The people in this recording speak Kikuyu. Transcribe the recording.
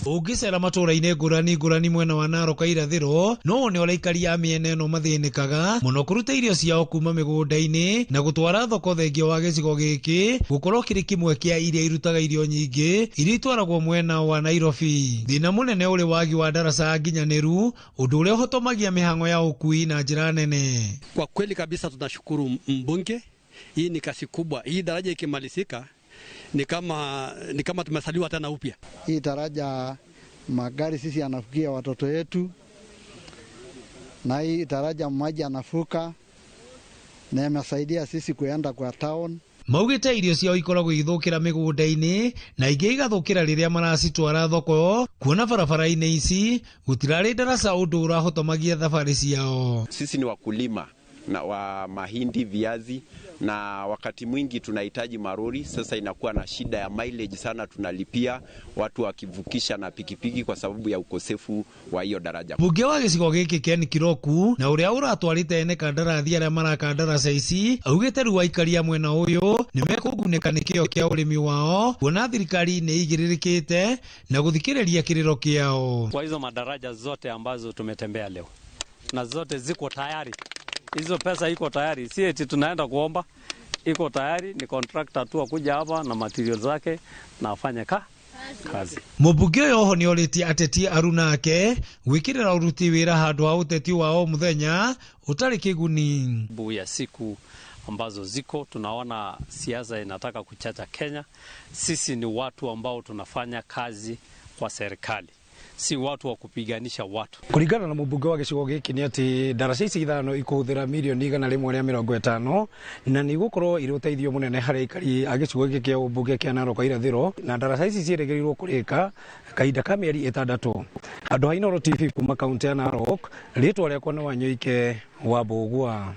Ũngĩcera matũũra-inĩ ngũrani ngũrani mwena wa Narok irathĩro, no wone ũrĩa aikari a mĩena ĩno mathĩnĩkaga mũno kũruta irio ciao kuma mĩgũnda-inĩ na gũtwara thoko, thengia wa gĩcigo gĩkĩ gũkorwo kĩrĩ kĩmwe kĩa iria irutaga irio nyingĩ iria itwaragwo mwena wa Nairobi. Thĩna mũnene ũrĩ wagi wa ndaraca nginyanĩru, ũndũ ũrĩa ũhotomagia mĩhang'o ya ũkui na njĩra nene. Kwa kweli kabisa tunashukuru mbunge, hii ni kazi kubwa. Hii daraja ikimalizika ni kama tumezaliwa tena upya. Hii daraja magari sisi anavukia watoto wetu, na hii daraja maji anavuka na imesaidia sisi kuenda kwa town. Maugĩte irio ciao ikoragwo igĩthũkĩra mĩgũnda-inĩ na ingĩ igathũkĩra rĩrĩa maracitwara thoko, kuona barabara-inĩ ici gũtirarĩ ndaraca, ũndũ ũrahotomagia thabarĩ ciao. Sisi ni wakulima na wa mahindi, viazi na wakati mwingi tunahitaji marori. Sasa inakuwa na shida ya mileage sana, tunalipia watu wakivukisha na pikipiki kwa sababu ya ukosefu wa hiyo daraja. Mbunge wa gĩcigo gĩkĩ Ken Kiroku na ũrĩa ũratwarĩte ene kandarathi arĩa maraka ndaraca ici augĩte rĩu aikari a mwena ũyũ nĩ mekũgunĩka nĩ kĩo kĩa ũrĩmi wao, kuona thirikari nĩ igĩrĩrĩkĩte na gũthikĩrĩria kĩrĩro kĩao. Kwa hizo madaraja zote ambazo tumetembea leo na zote ziko tayari, hizo pesa iko tayari, si eti tunaenda kuomba, iko tayari. Ni contractor tu akuja hapa na material zake na afanye kazi. Mũmbunge ũyũ oho nĩ orĩtie ateti aruna ake gwĩkĩrĩra ũruti wĩra handũ ha ũteti wa o mũthenya ũtarĩ kĩguni. Bu ya siku ambazo ziko tunaona siasa inataka kuchacha Kenya. Sisi ni watu ambao tunafanya kazi kwa serikali, si watu wa kupiganisha watu. Kũringana na mũmbunge wa gĩcigo gĩkĩ nĩ atĩ ndaraca ici ithano ikũhũthĩra mirioni 150 na nĩ igũkorwo irĩ ũteithio mũnene harĩ aikari a gĩcigo gĩkĩ kĩa ũmbunge kĩa Narok irathĩro, na ndaraca ici ciĩrĩgĩrĩirwo kũrĩka kahinda ka mĩeri 6. Andũ a Inooro TV kuma kaunti ya Narok, rĩtwa rĩakwa nĩ Wanyoike wa Mbũgua.